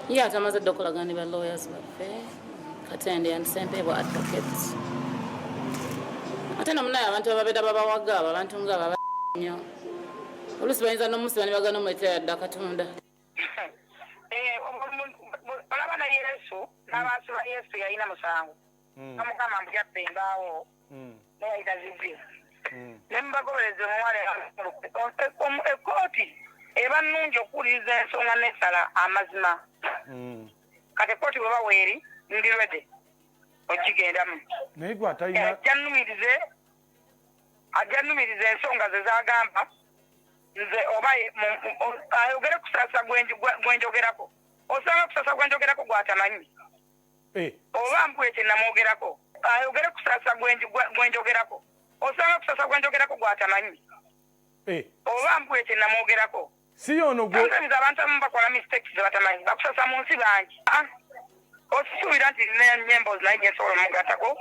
Ye ate amaze dda okolagana ne ba lawyers baffe, Katende and Sempebwa Advocates. Ate no munaye abantu ababeera babawaga abo abantu nga abo nnyo oluusi bayinza n'omusiba ne bagana omuleetera yadde akatunda. Eh, olaba na Yesu n'abantu ba Yesu yalina musango. Bamugamba mbu yabba embaawo naye yali tazibbye. Ne mubagoberezi omuwala ekkooti eba nnungi okuwuliriza ensonga n'esala amazima. Kati ekkooti bweba weeri ndi ready ogigendamu. Naye gwe atalina Ajja nnumirize ajja nnumirize ensonga ze z'agamba nze oba ayogere Kusasa gwenjogerako, osanga Kusasa gwenjogerako gwatamanyi. Oba mpuye kye namwogerako, ayogere Kusasa gwenjogerako, osanga Kusasa gwenjogerako gwatamanyi. Oba mpuye kye namwogerako. Si yono gwe Sometimes abantu abamu bakola mistakes ze batamanyi. Bakusasa mu nsi bangi. Ah, osisuubira nti nina nyembo naye gye nsobola omugattako.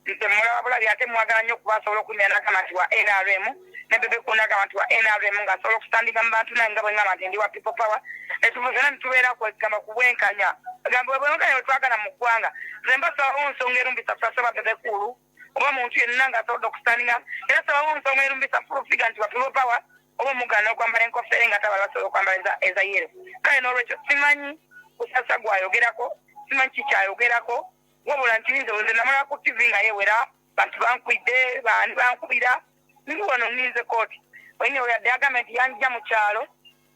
Nze mulaba bulabi ate mwagala nnyo kuba asobola okunnya n'agamba nti wa NRM, ne Bebe Cool n'agamba nti wa NRM, ng'asobola okustandinga mu bantu nange nga bwe ngamba nti ndi wa People Power. Ne tuva ffenna ne tubeera kwegamba ku bwenkanya. Gamba bwenkanya bwe twagala mu ggwanga. Nze mba sabawo nsonga erumbisa Kusasa oba Bebe Cool oba muntu yenna ng'asobodde okustandinga, era sabawo nsonga erumbisa Full Figure nti wa People Power oba omugaana okwambala enkofiira nga ate abalala basobola okwambala eza yellow. Kale n'olwekyo simanyi Kusasa gw'ayogerako, simanyi ki ky'ayogerako, wabula nti nze nze namulaba ku TV nga yewera bantu bankwidde baani bankubira ndi wano nninze kooti. Oyina yadde yagambye nti yanjja mu kyalo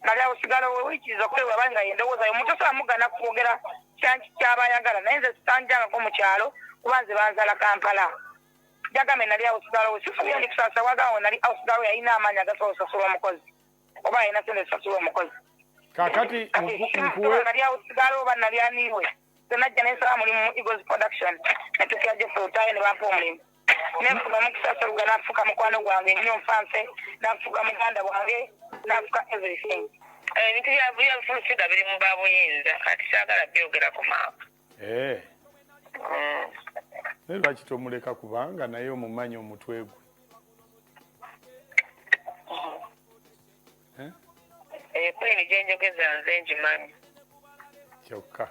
nali awo sigala wewikiriza okwewa aba nga yendowooza yo omuntu osobola mugana kwogera kyaba ayagala, naye nze sitanjangako mu kyalo kuba nze banzala Kampala. Yagambye nali awo sigala we sisuubira ndi Kusasa wagamba we nali awo sigala we yalina amaanyi agasobola osasula omukozi oba alina sente zisasula omukozi. Kakati nkuwe nali awo sigala oba nali aniwe. Najja nensaba mulimu mu Eagles Production, netukira Geoffrey Lutaaya ne bampa omulimu. Nenfuna omukisa Sseruga n'afuuka mukwano gwange nnyo, nfanfe n'afuuka muganda wange n'afuuka everything. Ebintu bya Full Figure biri mu babuyinza, kati saagala byogerako maama. Naye lwaki tomuleka, kubanga naye omumanyi omutwe gwe? Kweri gyenjogeza nze ngimanyi. Kyokka.